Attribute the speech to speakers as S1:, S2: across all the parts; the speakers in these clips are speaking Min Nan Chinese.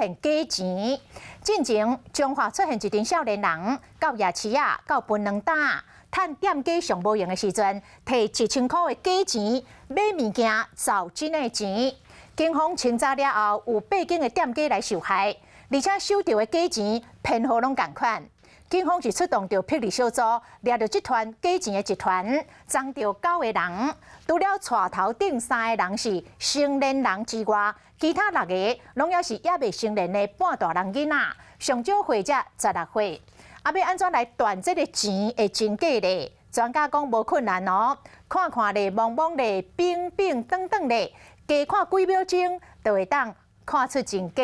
S1: 現假錢。進前彰化出現一陣少年人到夜市仔，到檳榔擔，趁店家上無閒的時陣，提1000箍的假錢買物件，找真的錢。警方清查了後，有八間的店家來受害，而且收著的假錢編號攏仝款。警方是出動著霹靂小組，掠著這團假錢的集團，贓著九個人。除了帶頭頂三个人是成年人之外，其他六个攏猶是猶未成年的半大人囡仔，上少歲才16歲。啊，欲按怎來斷這个錢的真假咧？專家講無困難哦，看看咧，摸摸咧，冰冰轉轉咧，加看幾秒鐘，就會當看出真假。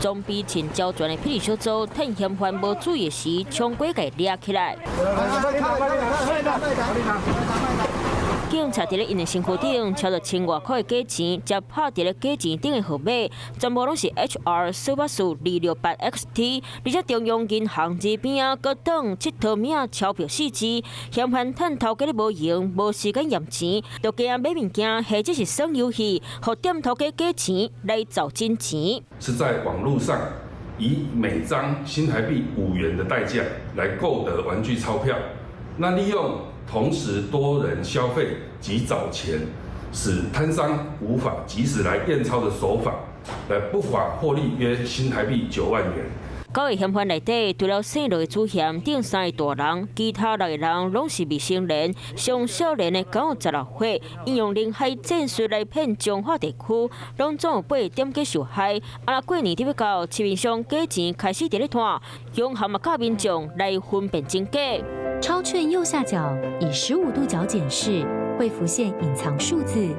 S2: 裝備真齊全的霹靂小組，趁嫌犯無注意時，衝過共掠起來。警察佇咧𪜶的身軀頂抄著千外箍的假錢，才拍佇咧假錢頂的號碼，全部攏是 HR 484 268 XT，而且中央銀行字邊仔閣當𨑨迌物仔鈔票四字。嫌犯趁頭家咧無閒，無時間驗錢，就驚買物件或者是耍遊戲，予店頭家假錢來找真錢。
S3: 是在網路上以每張新台幣5元的代價來購得玩具鈔票，那利用同時多人消費及找錢，使攤商無法及時來驗鈔的手法，來不法獲利約新台幣9萬元。
S2: 九个嫌犯內底，除了姓羅的主嫌頂三个大人，其他六个人攏是未成年，上少年的敢有16歲，𪜶用人海戰術來騙彰化地區，攏總有八个店家受害。啊，過年佇欲到，市面上假錢開始佇咧攤，央行嘛教民眾來分辨真假。
S4: 鈔券右下角以15度角檢視，會浮現隱藏數字。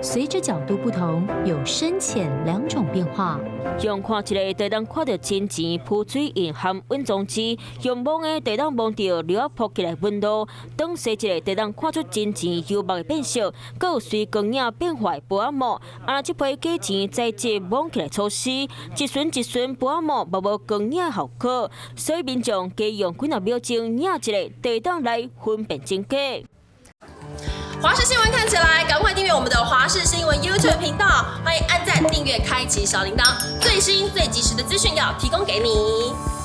S4: 隨着角度不同，有深淺兩種變化。
S2: 用看一个，就當看著真錢浮水印和穩裝紙；用摸的，就當摸著料仔鋪起來紋路。轉踅一个，就當看出真錢油墨的變色，閣有隨光影變化的薄仔膜。啊，這批假錢材質摸起來粗絲，一巡一巡薄仔膜嘛無光影效果，所以民眾加用幾若秒鐘影一个，就當來分辨真假。
S5: 華視新聞看起來，趕快訂閱我們的華視新聞 YouTube 頻道，歡迎按讚、訂閱、開啟小鈴鐺，最新最及時的資訊要提供給你。